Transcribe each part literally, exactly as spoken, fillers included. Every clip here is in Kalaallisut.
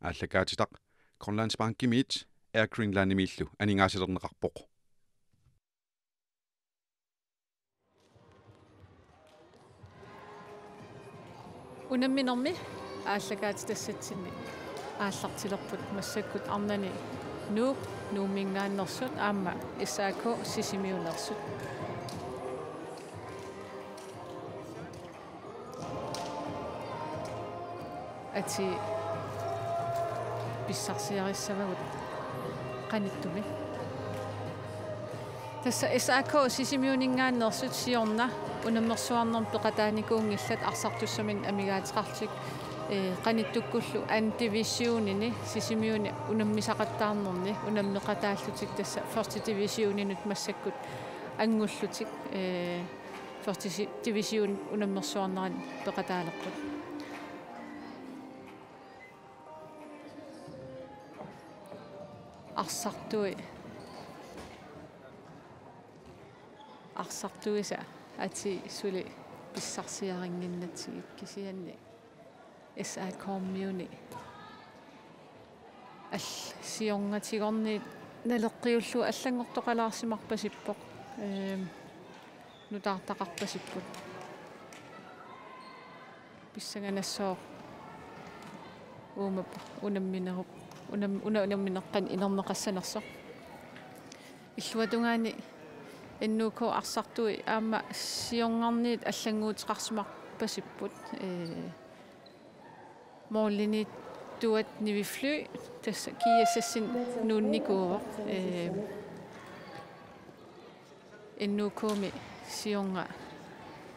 Aallakaatitaq Grønlandsbankimiit Air Greenlandimiillu aningaasalerneqarpoq. Unamminermi aallakaatitassatsinni aallartilerput massakkut arnani Nuuk, Nuumminngaanneersut aamma S A K Sisimiuneersut. Atii pissarsiarissavagut qanittumi. Tassa S A K Sisimiuninngaanneersut siorna unammersuarnermi peqataanikuunngillat arsartussaminnik amigaateqarlutik, ee, qanittukkullu anden divisionini Sisimiuni unammisaqattaarnerni unammeqataallutik tassa første divisioninut massakkut angullutik, ee, første si-, division unammersuarnerani peqataalerput. Arsartui. Arsartuisa atii suli pissarsiarinnginnatsigit kisianni S A K-miuni. Al-, siornatigorniit naleqqiullugu allanngortoqalaarsimarpasippoq. Ehm, nutaartaqarpasipput. Pissanganassaaq uuma unamminerup, unam-, una unammineq qanoq inerneqassanersoq. Illuatungaani N U K arsartui aamma siornarniit allannguuteqarsimarpasipput. Ee, Målimiittuat Nivi Fly, tassa G S S-inik nuunnikuuvoq. Ee, N U K-mi siorna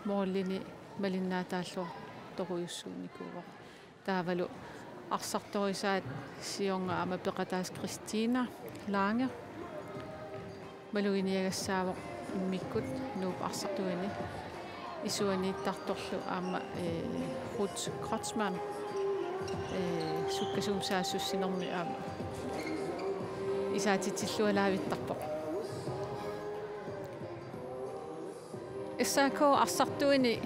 målimi malinnaataalluartorujussuunikuuvoq. Taavalu arsartorisaat siorna aamma peqataasut Christina Lange. Maluginiagassaavoq immikkut Nuup arsartuini isuaniittartorlu aamma, ee, Ruth Kreutzmann, ee, sukkasuumik saassussinermi aamma isaatitsillualaavittarpoq. S A K arsartuini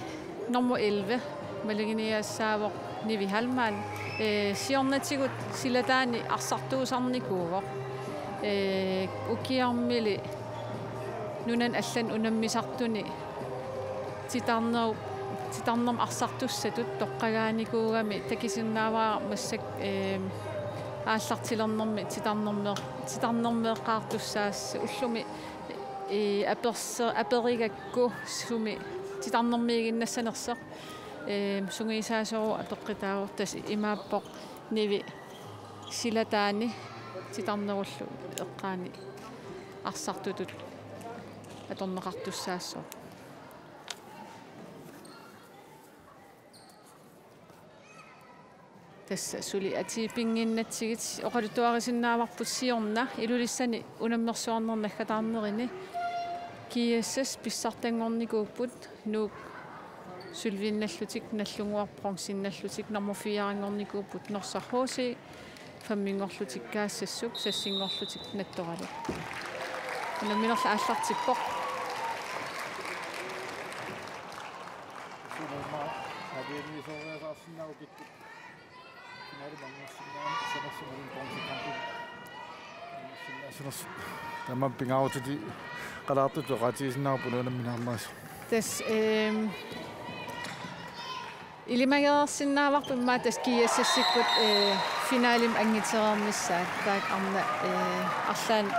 nummer elleve, maluginiagassaavoq Nivi Hallmann, ee, siornatigut silataani arsartuusarnikuuvoq. Ee, ukiormili nunani allani unammisartuni titarnerup, titarnermik arsartussatut toqqagaanikuugami takusinnaavara massakkut, ee, aallartilernermi titarnermeer-, titarnermeeqqaartussaasoq ullumi, ee, aperse-, aperigakku sumi titarnermiiginnassanersoq. Ee, sungiusaasoq apeqqutaavoq tassa imaappoq Nivi silataani titarnerullu eqqaani arsartutut atorneqartussaasoq. Tassa suli atii pinnginnatsigit oqaluttuarisinnaavarput siorna Ilulissani unammersuarneq naggataarnerini G S S pissartanngornikuupput, Nuuk sølviinnallutik, Nagdlunguaq bronzeiinnallutik, nummer fire-nngornikuupput Norsaq H C, femminngorlutik Kaassassuk, seksinngorlutik Nattoraluk. Unamminerlu aallartippoq. Taamaammat pingaarutilik qalaartut oqaatigisinnaarput unamminermaasoq. Tassa, ehm, ilimagereersinnaavarput immaqa tassa G S S-ikkut, eh, finalimut anngitereernissaat taakku arnat, eh, arlaannik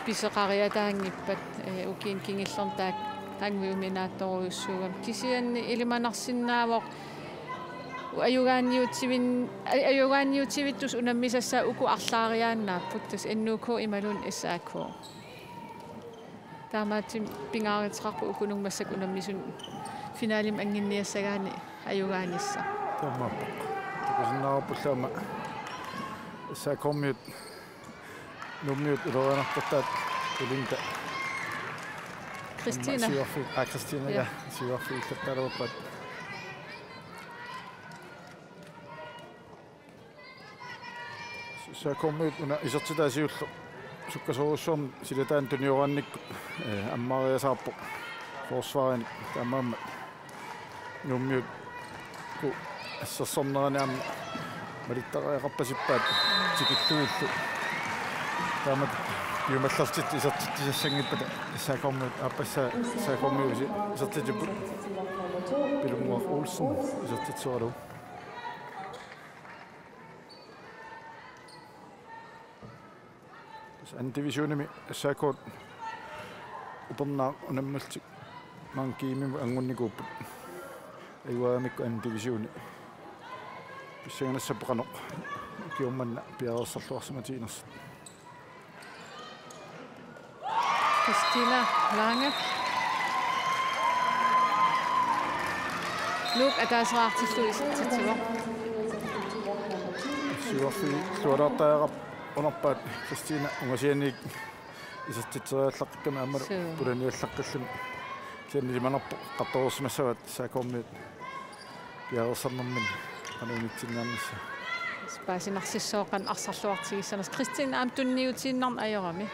pisoqariataanngippat, eh, ukiuni kingullerni taakku anguniuminaattorujussuugamik. Kisianni ilimanarsinnaavoq ajugaanniutivin-, aj-, ajugaanniutivittussat unammisassaat uku arlaariaannaapput, tassa N U K imaluunniit S A K. Taamaattumik pingaaruteqarpoq ukununnga massakkut unammisuni finalimut anngunniassagaanni ajugaanissaq. Taamaappoq. Takusinnaavarpullu aamma S A K-miut Nuummiut ulorianartortaat Belinda. Christina. Aamma siuarfi-, aa, Christina, ja. Ja, siuarfigillattaalerpaat. S A K-miut una isertitaat siulleq sukkasoorujussuarmik silataani tunioraannikkut, eh, ammaariasaarpoq forsvarinik, taamaammat Nuummiut ku assersornerani aamma Malittariaqarpasippaat tikillugillu. Taamatut piumallertitut isertitsisassanngippat S A K-miut aappassaa S A K-miut isertitipput. Pilunnguaq Olsen isertitseralugu. Tassa anden divisionimi S A K upernaaq unamminertik maanga G-mimut anngunnikuupput. Ajugaamikku anden divisioni. Pissanganassapput qanoq ukiormanna piareersarluarsimatiginersut. Christina Lange. Nuuk ataasiartillugu isertitsivoq. Siuarfigilaartariaqarpoq. Unarpaat Christina ungasianiit isertitseriallaqqikkamik aammalu Suu. pulaniallaqqilluni. Kisianni ilimanarpoq eqqartoreersimassavaat S A K-miut piareersarnerminni qanoq-uninnginnissaq. Paasinarsissooq qanoq arsarluartigissanersoq. Christina aamma tunniutiinnarneq ajorami.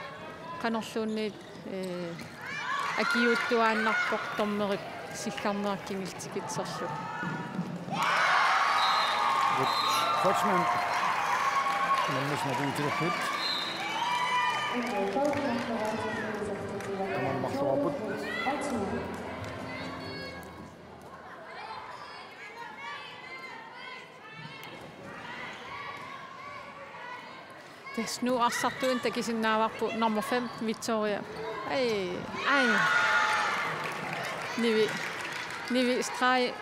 Qanorluunniit, ee, akiuuttuaannarpoq dommerit sillarnerat kingulleq tikitserlugu. Kreutzmann. Unammisut nalinginnaasut. Tamarmik marloraarput. Tassa Nuuk arsartuinnaq takusinnaavarput nummer fem, Victoria. Ai, ai. Nivi, Nivi streg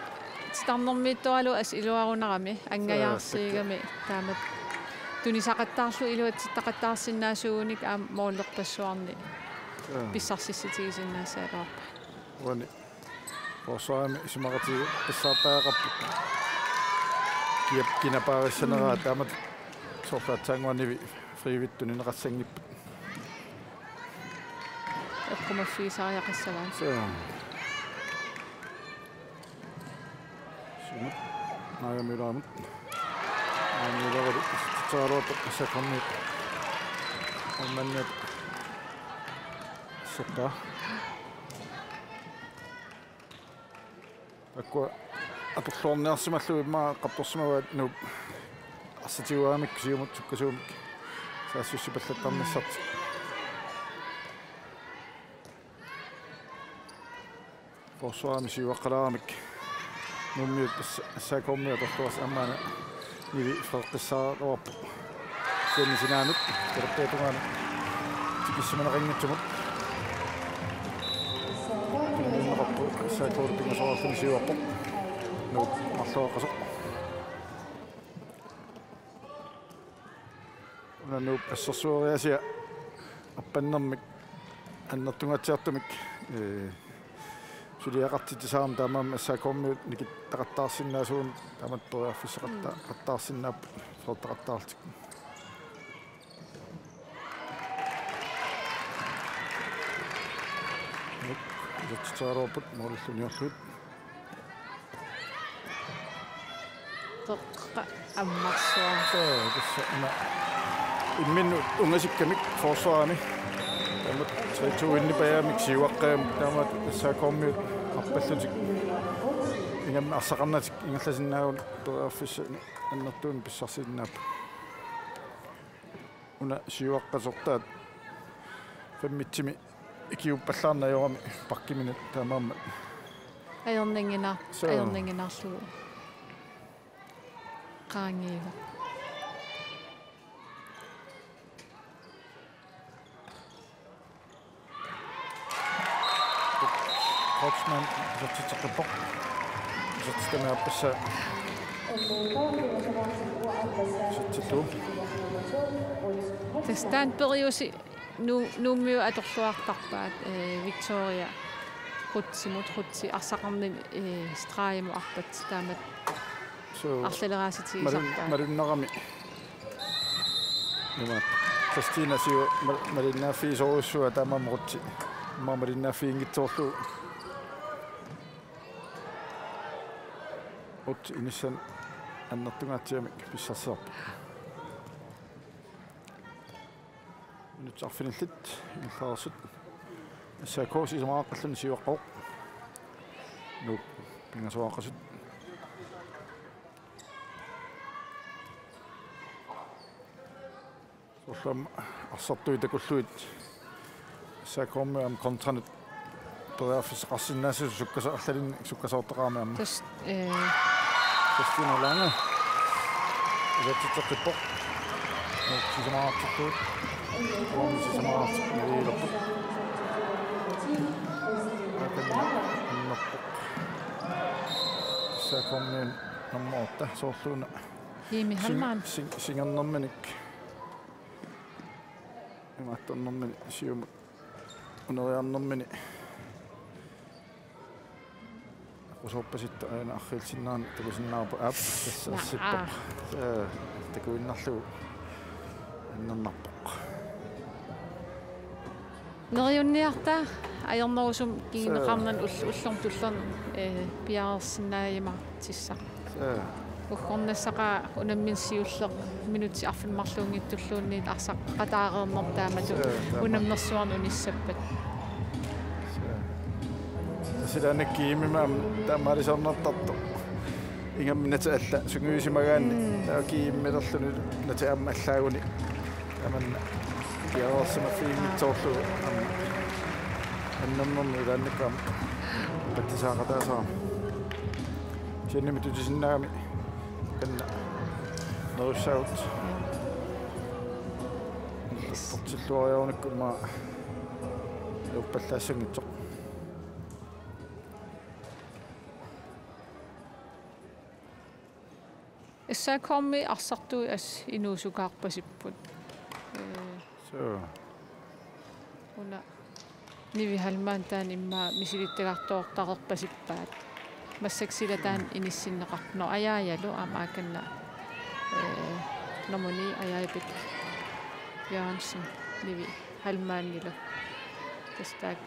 titarnermiittoralugu assut iluarunarami, angajaarsiigami, taamatut tunisaqattaarlugu iluatsittaqattaarsinnaasuugunik aamma målerpassuarnik Jaa. pissarsissutigisinnaassaagaluarpaat. Uani. Forsvarimi isumaqatigiissaartariaqarput. Kiap kinapaarissaneraa Mm. taamatut soorlu aatsaannguaq Nivi Friedtip tunineqassanngipput. Eqqumaffigisariaqassavaat. Suu. Siumut. Naajamiulaamut. Naajamiulaarlu isertitseraluarpoq S A K-miut. Uummannat. Sappa. Taakku atorluarniarsimallugu immaqa eqqartorsimavaat Nuuk arsaq tiguaramik siumut sukkasuumik saassussipallattarnissartik. Forsvarimi siuaqqalaaramik Nuummiut S-, S A K-miut atorluarsi aamma una Nivi freeqqissaaraluarpoq. Kisianni sinaanut, pelertaatungaanut tikissimaneqanngitsumut. Pingajunnaqarpoq S A K-lu pingasoraarluni siuarpoq. Nuuk marloqasoq. Una Nuup assersueriaasia appannermik annertungaatsiartumik, ee, suliaqartitsisaramik taamaammat S A K-miut nikittaqattaarsinnaasuunik taamatut periarfissaqatta-, Mm. qattaarsinnaapput freeqqissaarlutik. Nuuk isertitseraluarput målillu uniorlugit. Toqqa ammarsuaq. Suu, tassa una imminnut ungasikkamik forsvarimi. Taamatut tre to-innipajaamik siuaqqajammik taamatut S A K-miut arpallutik. Ingammik arsaqarnatik ingerlasinnaagunik periarfissat annertuumik pissarsisinnaapput. Una siuaqqasortaat femitsimi ikiuppallaarneq ajorami pakkiminut taamaammat. Ajornannginnar-, Suu. ajornannginnaarlugu. Qaangiivoq. Kreutzmann isertitseqqippoq. Isertitami aappassaa. Isertittuuvoq. Tassa taanna periuseq Nu-, Nuummiut atorluartarpaat, ee, Victoria Kreutzimut, Kreutzip arsaqarnini, ee, stregimut arpatsit taamatut Suu, arlaleraasitigisarpaat. Malun-, malunnarami. Ima Christina siu-, mal-, malinnaaffigisorujussuuvoq taamaammat Kreutzip. Immaqa malinnaaffiginngitsoorlugu. Kreutzip inissanik annertungaatsiamik pissarsisarpoq. Minutsit arfinillit ingerlareersut. S A K isumaqarluni siuaqqavoq. Nuuk pingasoqarpoq. Ulluam arsartui takullugit S A K-mi aamma kontranut periarfissaqarsinnaassasoq sukkasa-, arlalinnik sukkasoortaqarami aamma. Tas-, ee. Christina Lange. Isertitseqqippoq. Nuuk sisamaqartillugu. Aamma sisamaqartillugu. Akanna annerpoq. S A K-mi nummer otte soorluuna. Jimmy Sing-, Hallmann. Sing-, singernerminik. Imaattornermini siumut uneriarnermini. Aqusoorpasitta aana arriilsinnaani takusinnaavarput aap tassa. Naa, arsippoq. Aa. Ee, takuinnarlugu annernarpoq. Neriunniarta ajornerusumik kinguneqarnani ull-, ullormut tullermut, ee, piareersinnaajumaartissaq. Ee. Uggornassaqaaq unammineq siulleq minutsit arfineq-marluunngitsulluunniit arsaqataareernermut taamatut. Ee, taama. Unammersuarnik unissappat. Ee. Tassa ilaanni GM-imi aamma taamaaliornartartoq. Ingammik natit alla sungiusimagaanni. Mm. Taava GM-ilerluni natit aamma allaaguni. Tamanna piareersimaffiginngitsoorlugu aamma annernerni ilaannikkut aamma patsisaaqataasarami. Kisiannimi tutisinnaagami akanna nerussaagut. Portilluariarunikku immaqa euppallaassanngitsoq. S A K-mi arsartui assut inuusukaarpasipput. Ee, suu. Una Nivi Hallmann taanna immaqa misilittagartoortareerpasippaat. Massakkut sila taanna inissinneqarpoq. Nå, Ajaajalu aamma akanna, ee, nummer ni Ajaajapik Jørgensen, Nivi Hallmannilu. Tassa taakku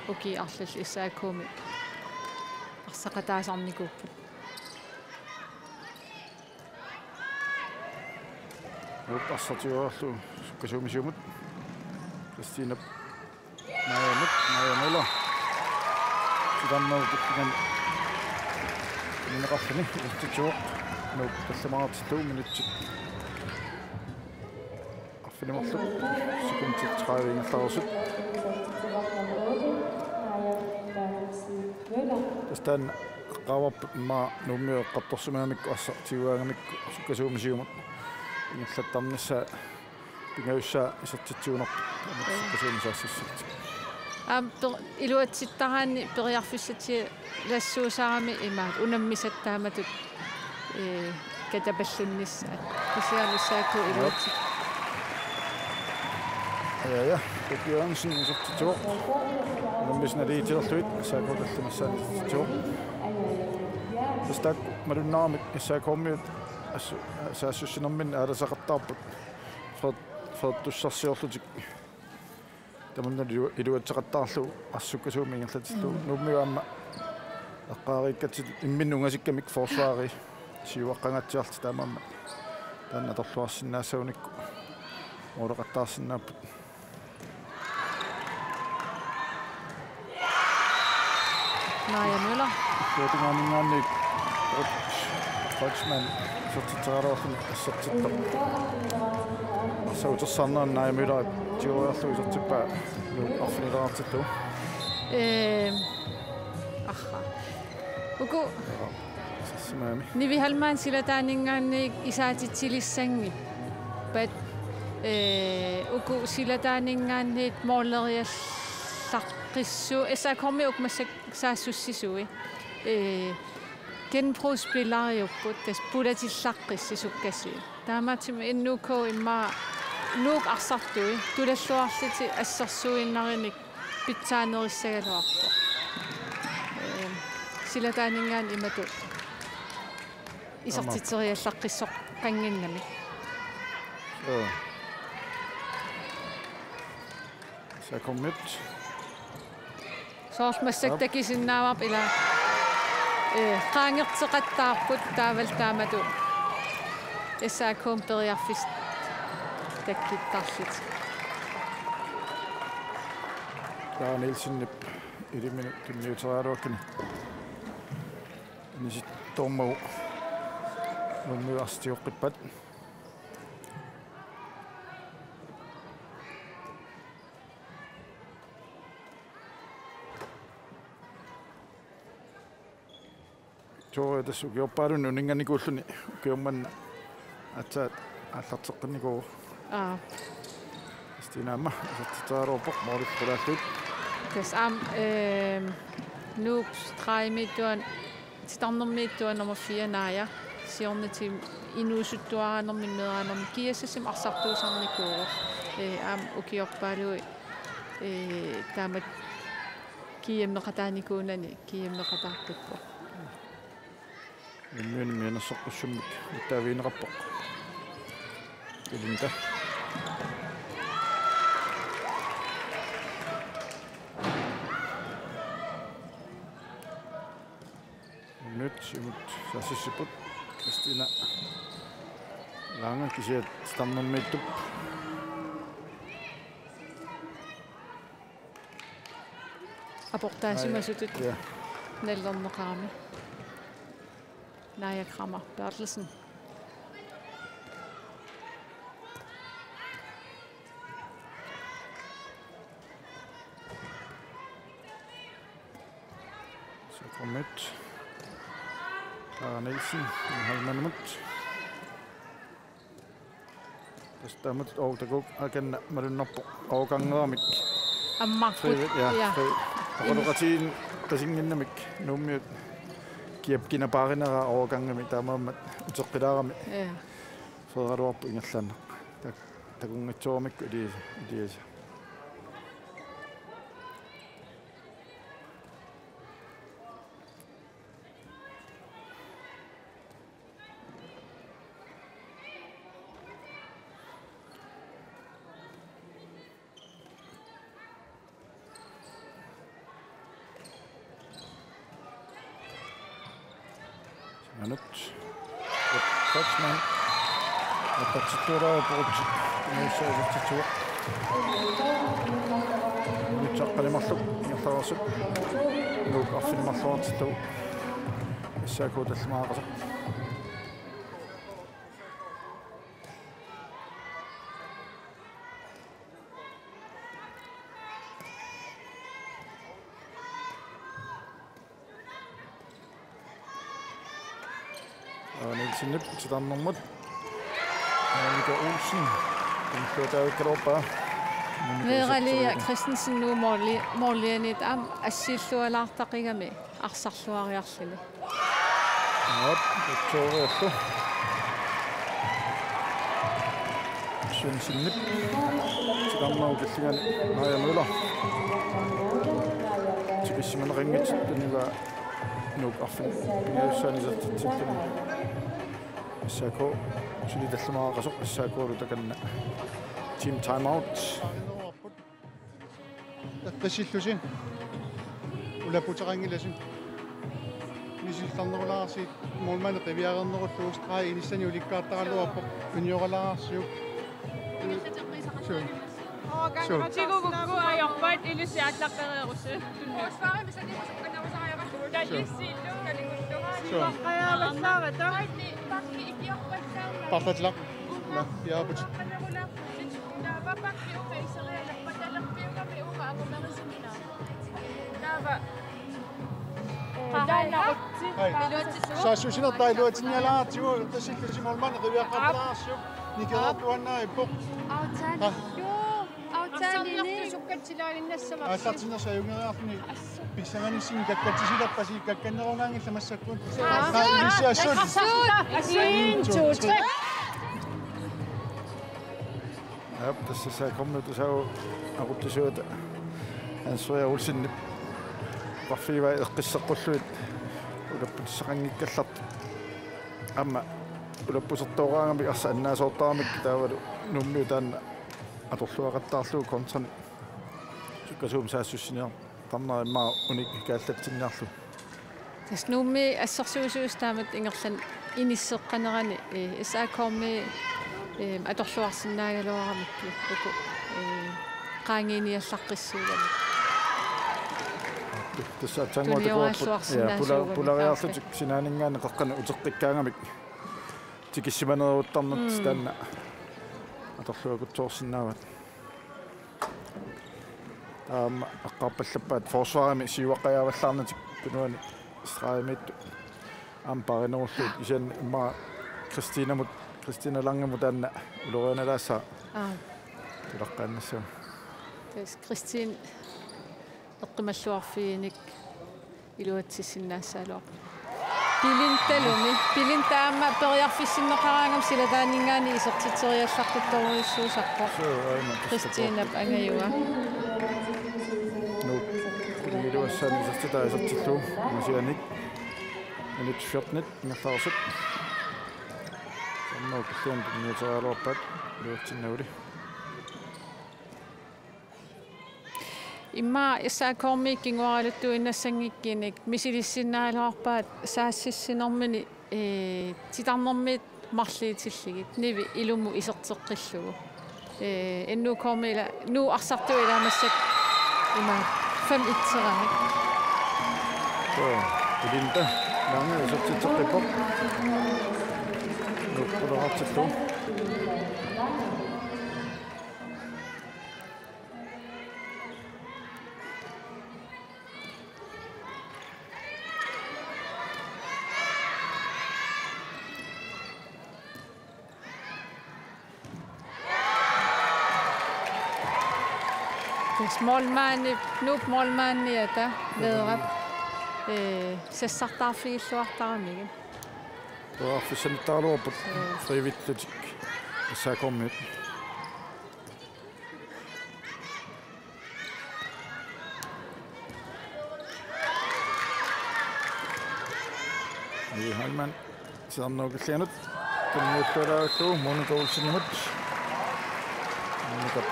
ukiut arlallit S A K-mi arsaqataasarnikuupput. Nuup arsaq tigoriarlugu sukkasuumik siumut. Christina Naajamut, Naajamut. Titarnerup kuttungan ineqarluni isertitsivoq. Nuup tallimaqartillugu minutsit arfineq-marluk sekundit tredive ingerlareersut. Tassa taanna eqqaavarput immaqa Nuummi eqqartorsimagamikku arsaq tiguaagamikku sukkasuumik siumut ingerlattarnissaa pingajussaa isertitsigunarpoq. Aamma sukkasuumik saassussisartik. Aamma per-, iluatsittaraanni periarfissatigilassuusarami imaat unammisat taamatut, ee, katapallunnissaat. Kisianni S A K iluatsit-. Ja, ja. Puk Jørgensen isertitsivoq. Unammisat naligiitsilerlugit S A K tallimassaani isertitsivoq. Tassa taakku malunnaaramik S A K-miut assu-, saassussinerminni aalasaqattaarput. Fred-, Fredtussarsiorlutik. Tamanna ilu-, iluatseqattaarlugu arsaq sukkasuumik ingerlatillugu. Mm. Nuummiut aamma eqqaariikkatsigu imminnut ungasikkamik forsvari siuaqqangaatsiarlutik taamaammat. Taanna atorluarsinnaassagunikku mooleqattaarsinnaapput. Naja Møller. Tuutinngaanninngaanniit Kreutzmann isertitseriaraluarluni assertittoq. Arsaq utersaarnerani Naja Møller tigoriarlugu isertippaa Nuuk arfinileqartillugu. Ehm, aha. Uku Isersimagamik. Nivi Hallmann silataaninngaanniit isaatitsilissanngippat, ee, uku silataaninngaanniit mooleriallaqqissu-, S A K-mi uku massakkut saassussisui. Ee, genbrugsspilleriupput, tassa pulatillaqqissi sukkasuumik. Taamaattumik N U K immaqa Nuuk arsartui tulalluarlutik assersuinnartumik pitsaanerissagaluarpoq. Ee, silataaninngaanniit imatut isertitseriallaqqissoqannginnami. Joo. S A K-miut. Soorlu massakkut Aap. Takusinnaavarput ila, ee, qaangerteqattaarput taavalu taamatut S A K-mi periarfissat takkuttarlutik. Laa Nielsenip iliminut tunniuteriaraluakkani. Inisittoormagu Nuummiut arsaq tigoqqippaat. Tore tassa ukiorpaalunni uninnganikuulluni ukiormanna aatsaat aallarteqqinnikuuvoq. Aa. Stina aamma isertitseraluarpoq målip qulaallugu. Tassa aamma, ehm, Nuup stregimiittuat, titarnermiittuat nummer fire Naja. Siornatigut inuusuttuaraanermik meeraanermik G S S-imi arsartuusarnikuuvoq. Ee, aamma ukiorpaaluit, ee, taamatut G M-eqataanikuunani, G M-eqataaqqippoq. Immiunik mianersoqqussummik uttaavigineqarpoq. Ilinta. Immiut siumut saassussipput. Kristina Lange kisiat titarnermiittup. Aportaasimasutut. Aa, ja. Nallerneqarami. Naja Kramer Berthelsen. Sakormiit. Sara Nielsen, Heilmannimut. Tassa taamatut, oo, takuuk akanna malunnarpoq, overgangeramik. Ammarput. Fri-, ja, ja. Fri-, oqaloqatigiinnarsinnginnamik Nuummiut kiap kinapaarineraa overgangimi, taamaammat uteqqilaarami. Ja. Frederaluarpoq ingerlaannaq. Tak-, takunngitsooramikku Elias-, Elias. Anut. Touchman. Attatsittuulaa puut. Nuussuusutitsuaq. Nutsaqqalimarlu ingerlareersut. Nuuk arfineq-marluartittugut. S A K tallimaqasoq. Aa, Nielsenip titarnermut. Monika Olsen. Monika Olsen. Veeralia Christensen Nuup måli-, målianiit aamma assiillualaartaqigami arsarluariarluni. Aap, utsooriarlu. Svensenip. Titarnerup killingani Naja Møller. Tikissimaneqanngitsoq tunivaa Nuuk arfineq-pingajussaanik isertitsipput. S A K suli tallimaqasoq, S A K-lu takanna. Team timeout. Eqqissillusi. Ulapputeqanngilasi. Misillarnerulaarsi, målmandi qiviareernerullugu stregi inissani ulikkaartaraluarpoq, pinioralaarsiuk. Suu. Suu. Tigugukku ajorpat ilissi aallaqqereerusi. Suu. Suu. Parlatsilaq. Piaaput. Saassussinertaa iluatsinnialaartigu, eqqissillusi, målmandi qiviaqqaartaraarsiuk, nikerartuaannarippoq. Aftale. Aftale. Aallartinnersoq ajunngeriarluni pissanganissimi kakkatsisilappasi, kakkannerugaanngillat massakkut. Aa. Aa, ilissi assut. Assut. En, to, tre. Aap, tassa S A K-miut tassaapput aqutsisuata Hans Frederik Olsenip oqarfigivaa eqqisseqqullugit ulapputissaqanngikkallartoq. Aamma ulappusertooraangamik arsaq annaasoortaramikku taavalu Nuummiut taanna atorluaqattaarlugu kontranik sukkasuumik saassussiniar- tarnera immaqa unik kaallatsinniarlugu. Tassa Nuummi assersuisuusoq taamatut ingerlaannaq inisseqqanerani, eh, S A K-mi, eh, atorluarsinnaagaluaramikkit uku, eh, qaangiiniallaqqissuugamik. Tassa aatsaannguaq takuarput, ja, pula-, tunioraalluarsinnaasuugamik, pulariarlutik sinaaninngaanniit qeqqanut uteqqikkaangamik tikissimaneruttarnertik, mm, taanna atorluakutsoorsinnaavat. Taava aamma eqqarpallappaat forsvarimi siuaqqajaavallaarnatik tunuani stregimiittut. Aamma paarinerullugu kisianni immaqa Kristinamut, Kristina Langemut taanna ulorianalaassaaq. Aa. Tulaqqaannassaagut. Tassa Kristin eqqumalluarfiginik iluatsissinnaassagaluarpoq. Pilintalumi. Pilinta aamma periarfissinneqaraangami silataaninngaanniit isertitseriallartuttorujussuusarpoq. Suu, aana, Kristinap angajua. Nuup, iluassaani isertitaa isertillugu, angasianik. Minut fjorten ingerlareersoq. Sanna Killianut tunniuteriaraluarpaat iluatsinnaguli. Immaqa S A K-miut kinguaraluttuinnassanngikkunik misilissinnaagaluarpaat saassussinermini, ee, titarnermiit marluutillugit Nivi ilumut iserteqqillugu. Ee, N U K-mi ila, Nuuk arsartui ila massakkut ima fem et-eramik. Suu, Pilinta Lange isertitseqqippoq. Nuuk quleqartillugu. Tassa målmandi, Nuup målmandiata Veerap, ee, sassartaarfigilluartaramigit. Periarfissanittaraluarput. Suu. Frivillitik S A K-miut. Ii, Heilmann, Sanna Killianut. Tunniullaallugu Monika Olsenimut. Monika.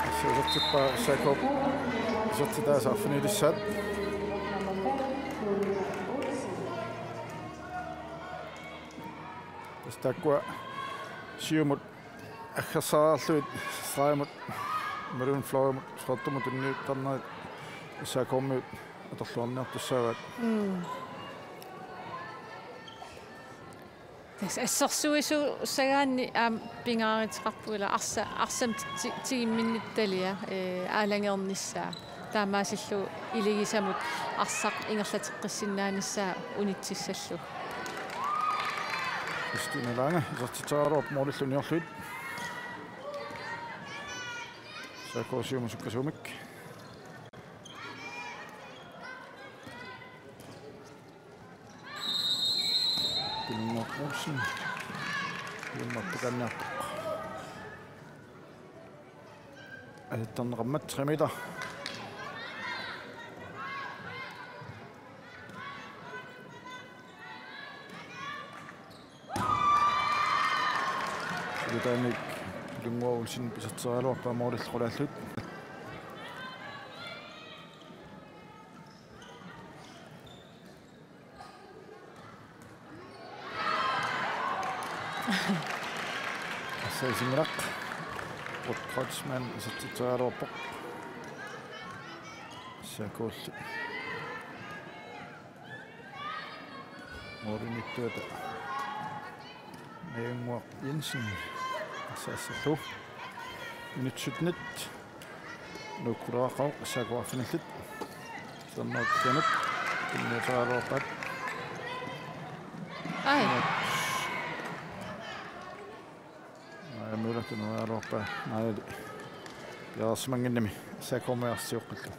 Tassa isertippaa S A K-p isertitaasa arfinilissaat. Tassa taakkua siumut aggersaarlugit stregimut, imaluunniit fløjimut, skottimut tunniuttarnerit S A K-miut atorluarniartussaavaat. Mm. Tassa assersuisuussagaanni aamma pingaaruteqarpoq ila arsa-, arsamik ti-, ti-, tigumminnittalia, ee, aalajangernissaa. Taamaasillugu iligisamut arsaq ingerlateqqissinnaanissaa unitsissallugu. Kristina Lange, isertitseriaraluarpoq målillu uniorlugit. S A K siumut sukkasuumik. Pilunnguaq Olsen. Pilunnguaq pukanniartoq. Ajattarneqarmat tre meter. Silataaniit Pilunnguaq Olsen isertitseriaraluarpaa målillu qulaallugit. Arsaq isinngilaq. Ruth Kreutzmann isertitseriaraluarpoq. S A K-llu. Målimiittuata Najannguaq Jensen. Arsaq asserlugu. Minut sytten. Nuuk quleqaqqavoq S A K arfinillit. Sanna Killianut tunniuteriaraluarpaat. Ai. Maja Møller tunniuteriaraluarpaa. Maja piareersimannginnami S A K-miut arsiuqqillu.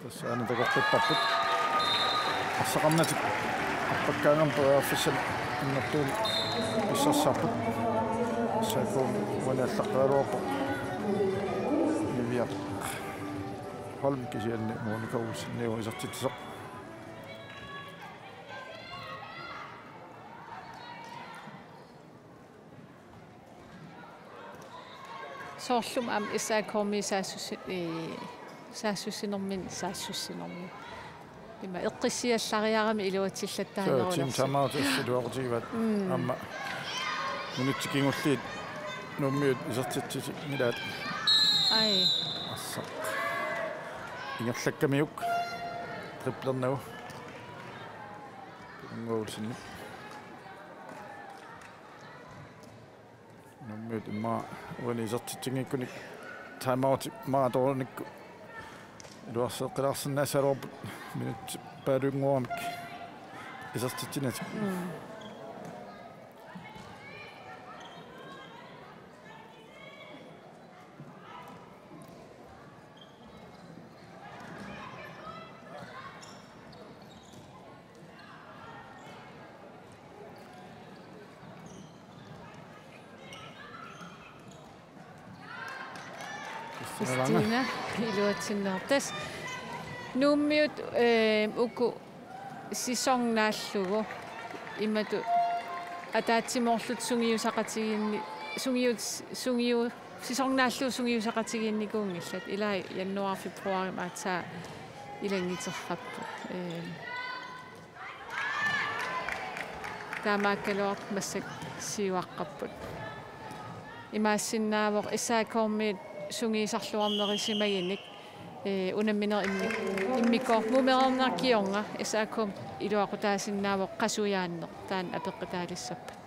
Tassa aana takoqqipparput. Arsaqarnatik arpakkaangama periarfissanik annertuumik pissarsiarput. S A K uani allaqqagaluarpoq. Niviaq Holm kisianni Monika Olseniuvoq isertitsisoq. Soorlumi aamma S A K-mi saassussi-, ee, saassussinermini, saassussinermini. Ima eqqissiallariarami iluatsillattaarnerulersoq. Suu, team timeout iluaqutigivaat. Mm. Aamma minutsit kingulliit Nuummiut isertitsisinngilaat. Ai. Arsaq. Ingerlakkamiuk. Driblernagu. Pilunnguaq Olsen. Nuummiut immaqa uani isertitsinngikkunik Timeout maatoorunikku iluarseqqilaarsinnaassaluarput minutsit paalunnguamik isertitsineq. Kristina iluatsinneq. Tassa Nuummiut, eh, uku sæson naallugu imatut ataatsimoorlutik sungiusaqatigiinni-, sungius-, sungiu-, sæson naallugu sungiusaqatigiinnikuunngillat. Ilaa januar februarimi aatsaat ilannguterapput. Eh, Taamaakkaluartoq massakkut siuaqqapput. Imaassinnaavoq S A K-miut sungiusarluarnerisimaginik, eh, unammineq immi-, immikkoortorpoq. Mumereerneq kingorna S A K iluaqutaasinnaavoq qasujaanneq, taanna apeqqutaalissappat.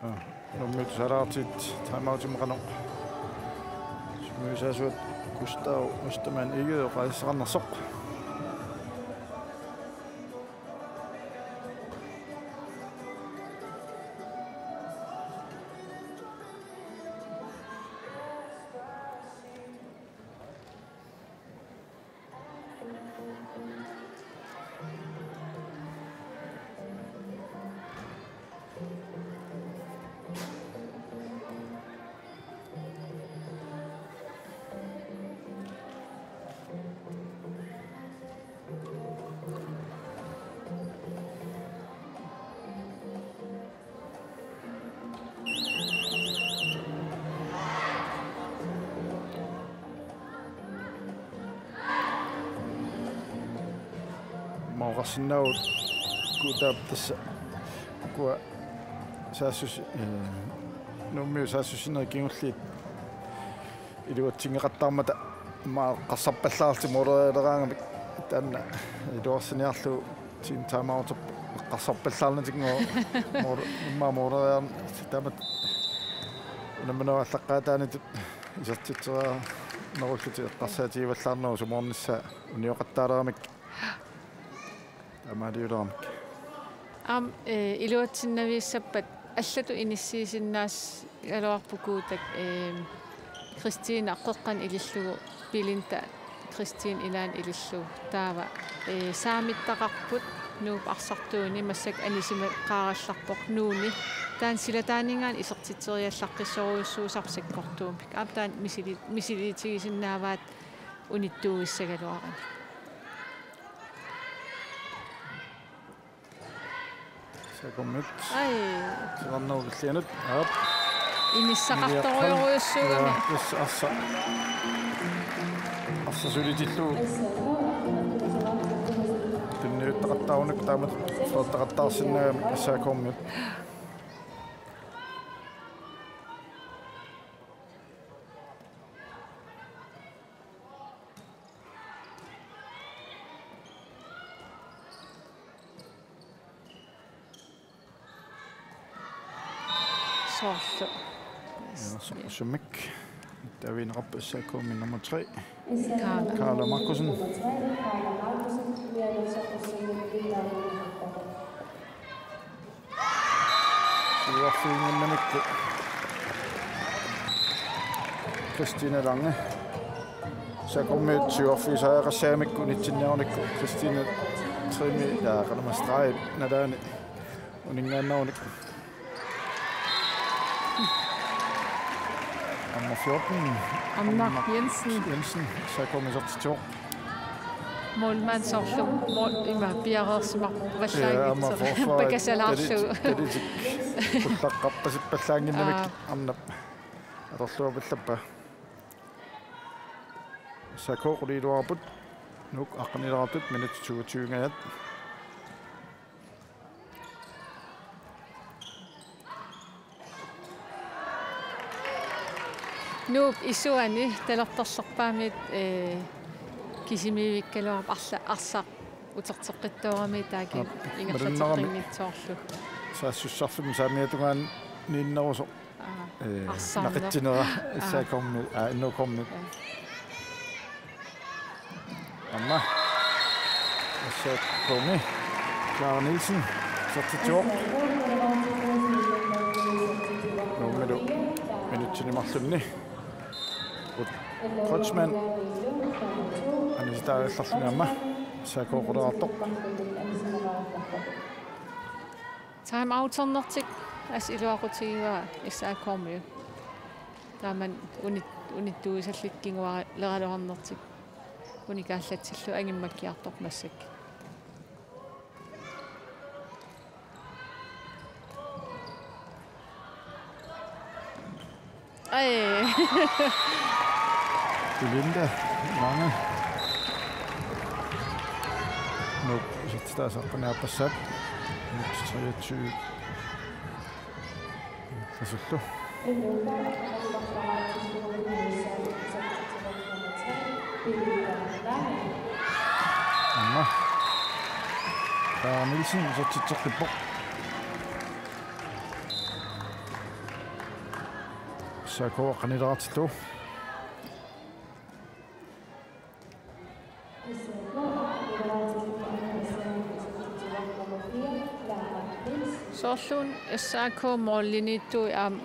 Aa, Nuummiut tusaalaartigut timeoutimut qanoq sungiusaasuat. Gustav Ostermann Egede oqaasissaqarnersoq. Mauqarsinnaavoq Guutaap tassa ukua saassus-, eh, Nuummiut saassussinerit kingulliit iluatsinngeqattaarmata immaqa eqqarsarpallaarlutik målerialeraangamik, taanna iluarsiniarlugu team timeout eqqarsarpallaarnatik ngo-, mål-, immaqa måleriarn-, taamatut unamminerup aallaqqaataanitut isertitseriarnerullutik eqqarsaatigivallaarnerup sumornissaa unioqattaaleramik. Taamaaliuleramik. Aamma, eh, iluatsinnaviussappat allatut inissiisinnaagaluarput Guutak, eh, Kristina qeqqanut ilillugu, Belinda Kristina ilaanut ilillugu. Taava, eh, saamittaqarput Nuup arsartuuni, massakkut anisimaqarallarpoq Nuuni. Taanna silataaninngaanniit isertitseriallaqqissorujussuusarpoq sakkortuumik. Aap, taanna misili-, misiliitigisinnaavaat unittuuissagaluarani. S A K-miut. Ai. Silarnau killianut. Aap. Inissaqartorujorujussuugami. Aa, tassa arsaq. Arsaq sulitillugu. Tunniuttaqattaarunukku taamatut flirteqattaarsinnaagami S A K-miut. Soorlu. Ja, soorlu summik. Tavineqarpoq S A K-mi nummer tre. Kaala. Kaala Markussen. Siuarfiunnginnamikku Kristina Lange. S A K-miut siuarfiusariaqassagamikku unitsinnerunikku Kristina Trimi, ja, qalama streg nalaani uninngaannerunik. Nummer fjorten. Anna Anna Jensen. Jensen, S A K-mi isertitsivoq. Målmand soorlu mål ima piareersimarpallaanngitsoq. Ja, aamma forsvaret pakasalaarlugu. Talit-, talitik ullaqqarpasippallaannginnamik. Aa. Arnap atorluarpallappaa. S A K quliiluarput. Nuuk aqqanilaartut minutsit toogtyvingajat. Nuup isuani talertorlerpaamit, eh, kisimiivikkaluarpoq arla-, arsaq uterteqqittoorami taakku. Aap, ingerlateqqinngitsoorlu. Saassussarfimmi saamiata tungaaniinnerusoq. Ee, arsarneq. Naqitsinera. Aa. S A K-mi, aa, N O K-mi. Aa. Aamma. S A K-mi. Clara Nielsen. Isertitsivoq. Nuummilu minutsini marlunni. Kreutzmann. Anisitaagallarluni aamma. S A K qulaartoq. Time outernertik assut iluaqutigivaa S A K-miut. Taamani unit-, unittuusallit kinguaaleralluarnertik. Unikaallatsillutik angumakkiartorput massakkut. Ai. Belinda Lange. Nuup isertitaasa aqqaneq-aappassaat. Minut treogtyve. Tasullu. Aamma. Clara Nielsen isertitseqqippoq. S A K aqqanilaartillugu. Soorlu una S A K-p mållinniittut aamma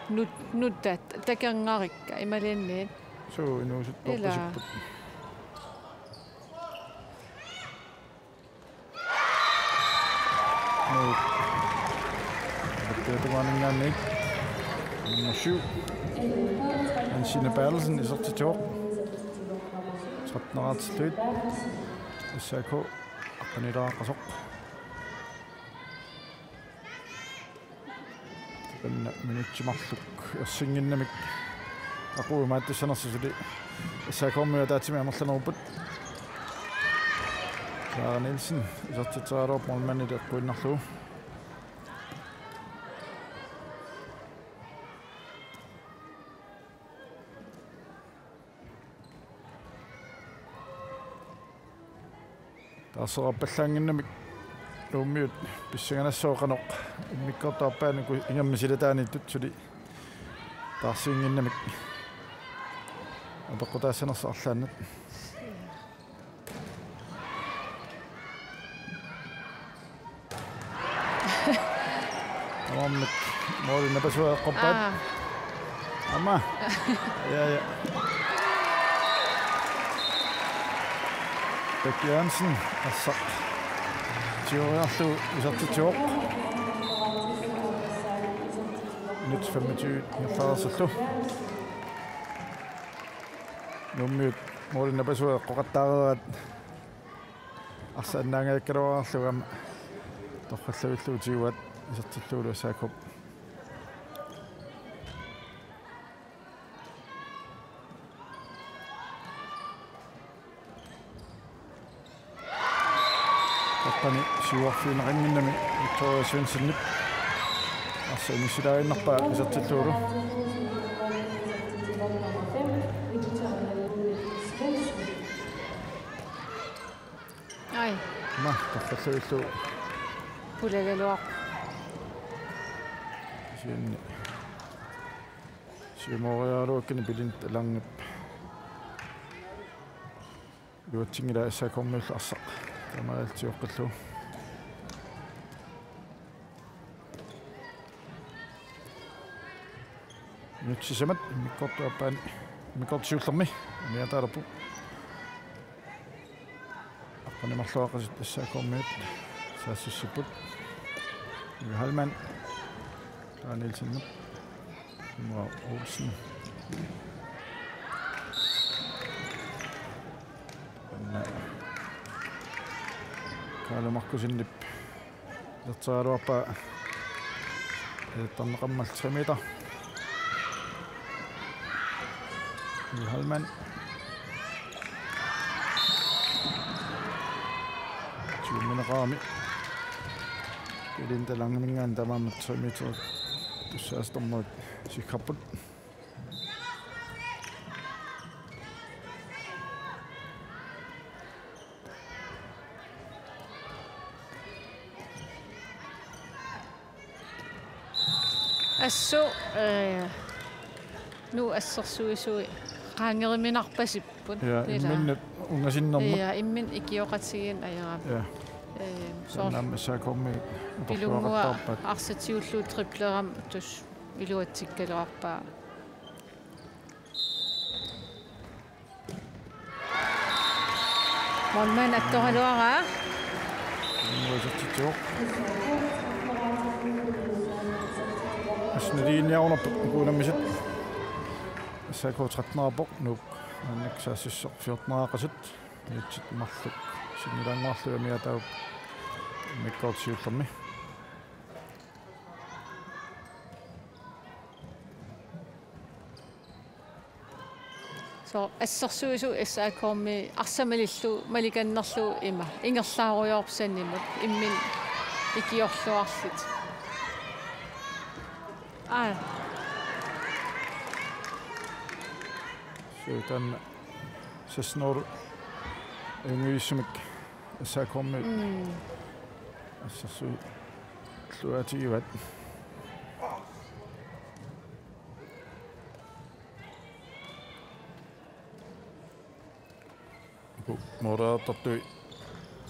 nut-, nuttat takornarikka imaluunniit. Suu, inuusuttuupput. Ilaa. Nuup. Apeqquteqarninngaanniit. Nummer syv. Hansine Berthelsen isertitsivoq. Tretten-ertillugit. S A K aqqanilaaqqasoq. Taanna minutsit marluk ersinnginnamik aquumaattussanersoq suli S A K-miut ataatsimik amerlanerupput. Clara Nielsen isertitseraluarpoq målmandip eqquinnarlugu. Taarserpallaannginnamik Nuummiut pissanganassaaq qanoq immikkoortup aappaani uku ingammik silataaniittut suli taarsiinnginnamik apeqqutaassanersoq arlaannat. Tamarmik målip napasuat eqqorpaat. Aa. Aamma. Ja, ja. Bech Jørgensen, arsaq. Tigoriarlugu isertitsivoq. Minut femogtyve ingerlareersullu. Nuummiut målip napasuat eqqoqattaareeraat. Arsaq annaangajakkaluarlugu aamma torrallavillugu tiguaat isertillugulu S A K-p. Taqqani siuarfigineqannginnami Victoria Svendsenip arsaq inissilaaginnarpaa isertillugulu. Ai. Ma, torrallavillugu. Pulagaluaq. Siunni. Siumooriaraluakkani Belinda Langep iluatsinngilaa S A K-miullu arsaq taamaalioqqillugu. Minut sisamat immikkoortup aappaani, immikkoortut siullermi aniataalerput. Aqqaneq-marluaqqasut S A K-miut saassussipput. Nivi Heilmann. Clara Nielsen. Imma Olsen. Anna. Kalle Markussenip iserteraluarpaa. Isertarneqarmat tre meter. Nivi Heilmann. Siummineqarami. Belinda Langeminngaanniit taamaammat tre meter. Tusaasartormat sikkerput. Assut, eh, Nuuk assersuisui qaangeruminarpasipput. Ja, ila. Imminnut ungasinnermut. Ja, imminut ikioqatigiinneq ajorami. Ja. Eh, soorlu Naamik S A K-mi Pilunnguaq atorluaqattaarpaat. Arsaq tigullugu triplerami tassa iluatsikkaluarpaa. Målmand attoraluaraa. Iluatsikkitsivoq. Assut naligiinniarunarpoq uku unammisut. S A K tretten-erpoq, Nuuk maannakkut saassussisoq fjorten-eqasut. Minutsit marluk sinnilaannguarlugit amiataavoq immikkoortoq siullermi. Soorlu assersuisui S A K-mi arsaq malillugu malikannerlugu ima ingerlaarujoorpoq sanimut, imminut ikiorluarlutik. Aa. Suu, taanna seksten-nul ajunngivissumik S A K-mi. Mm. Assersuilluaatigivaat. Uku måleriartortui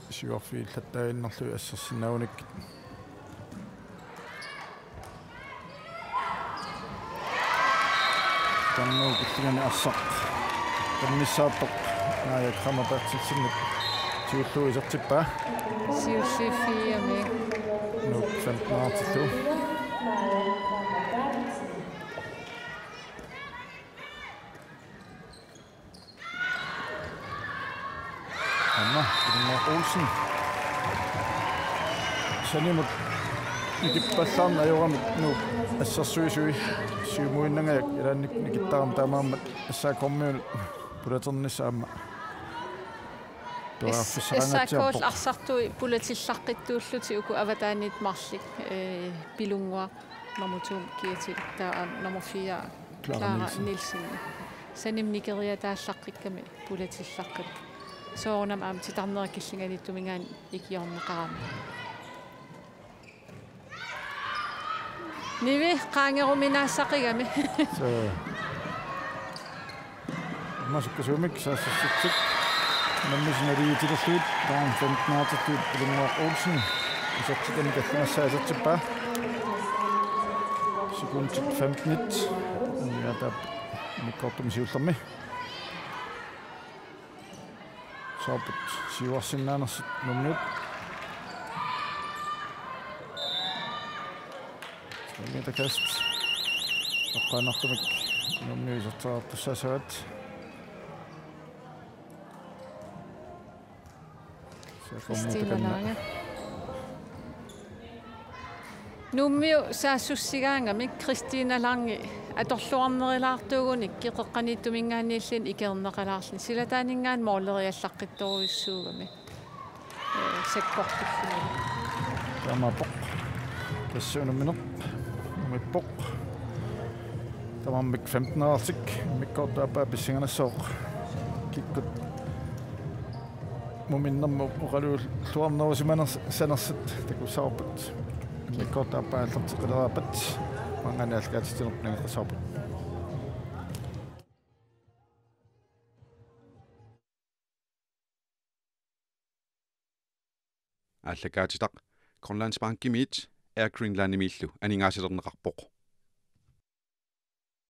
siuarfigillattaaginnarlugit assersinnaagunikkit. Taanna killinganni arsaq qimmissaartoq Naaja Kramer Berthelsenip tigullugu isertippaa. Siulliuffigigamik. Nuuk femten-ertillugu. Aamma, Pilunnguaq Olsen. Sanimut nikippallaarneq ajoramik Nuuk assersuisui siumuinnangajak ilaanni nikittarami, taamaammat S A K-miunut pulaternissaa aamma periarfissaqangaatsiarpoq. S A K-lu arsartui pulatillaqqittuullutik uku avataaniit marluk, eh, Pilunnguaq nummer to kiatilittaa, nummer fire Clara Clara Nielsen. Nielsen. Sanimut nikeriataallaqqikkamik pulatillaqqippoq. Soorunami aamma titarnerat killinganiittuminngaanniit ikiorneqarami. Nivi qaangeruminaassaqigami. Suu. Aamma sukkasuumik saassussitsit unammisut naligiitilerlugit, taanna femten-ertillugu Pilunnguaq Olsen isertitani tallimassaa isertippaa. Sekundit femten-it. Amiataavoq immikkoortumi siullermi. Soorput siuarsinnaanersut Nuummiut. Tredive meter kast. Toqqaannartumik Nuummiut isertitseriartussaassavaat. Christina Lange. Nuummiut saassussigaangamik Christina Lange atorluarnerulaartuugunikkit qeqqaniittuminngaanniilluunniit ikiorneqalaarluni. Silataaninngaanniit måleriallaqqittorujussuugami. Eh, sakkortulluni. Taamaappoq. Tassa unammineq numippoq. Tamarmik femten-ertik immikkoortup aappaa pissanganassaaq. Kikkut muminnermut oqaluulluarnerusimanersanersut takussavarput. Immikkoortup aappaa aallarteqqileraarpat maanngaanniit aallakaatitsinerput nangeqqissavarput. Aallakaatitaq Grønlandsbankimiit Air Greenlandimiillu aningaasalerneqarpoq.